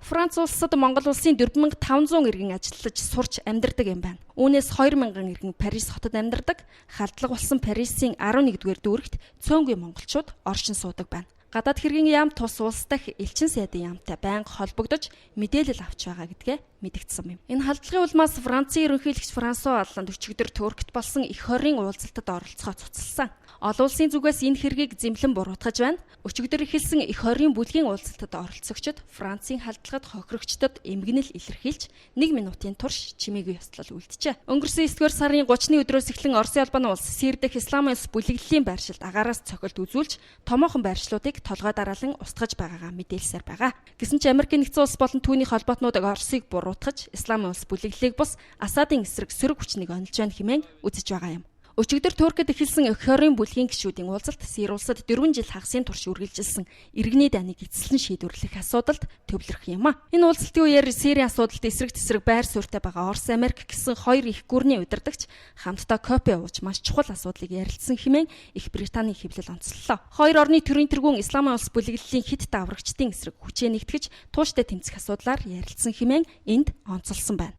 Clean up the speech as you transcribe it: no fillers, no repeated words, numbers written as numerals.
Франц улсад Монгол улсын 4500 иргэн ажиллаж, сурч амьдардаг юм байна. Үүнээс 2000 иргэн Парис хотод амьдардаг. Халдлага болсон Парисын 11-р дүүрэгт цөөнгүй монголчууд оршин суудаг байна. Гадаад хэргийн яам тус улс дахь элчин сайдын яамтай байнга холбогдож, мэдээлэл авч байгаа гэдгээ мэдэгдсэн юм. Энэ халдлагын улмаас Францын ерөнхийлөгч Франсуа Оллонд өчигдөр Туркт болсон эх хорийн уулзалтад оролцохоо цуцалсан. Олон улсын зүгээс энэ хэргийг зэмлэн буруутгаж байна. Өчигдөр эхэлсэн эх хорийн бүлгийн уулзалтад оролцогчид Францын халдлагад хохирогчдод эмгэнэл илэрхийлж, 1 минутын турш чимээгүй ёслол үлджээ. Өнгөрсөн 9-р сарын 30-ны өдрөөс эхлэн Оросын холбооны улс Сири дэх Исламын улс бүлэглэлийн байршилд агаараас цохилт үзүүлж, томоохон байршлуудыг толгой дараалан устгаж байгаагаа мэдээлсээр байгаа. Гэсэн ч Америкийн нэгдсэн улс болон түүний холбоотнууд Оросыг буруутгаж, Исламын улс бүлэглэлийг бус Асадын эсрэг сөрөг хүчнийг онилж байна хэмээн үзэж байгаа юм. Өчигдөр Туркид эхэлсэн эх хорийн бүлгийн гишүүдийн уулзалт Сири улсад 4 жил хагасын турш үргэлжилсэн иргэний дайныг эцэслэн шийдвэрлэх асуудалд төвлөрөх юм а. Энэ уулзалтын үеэр Сирийн асуудалд эсрэг тесрэг байр суурьтай байгаа Орос, Америк гэсэн хоёр их гүрний удирдагч хамтдаа кофе ууж, маш чухал асуудлыг ярилцсан хэмээн Их Британийн хэвлэл онцоллоо. Хоёр орны төрийн тэргүүн Исламын улс бүлэглэлийн хэт даврагчдын эсрэг хүчээ нэгтгэж, тууштай тэмцэх асуудлаар ярилцсан хэмээн энд онцолсон байна.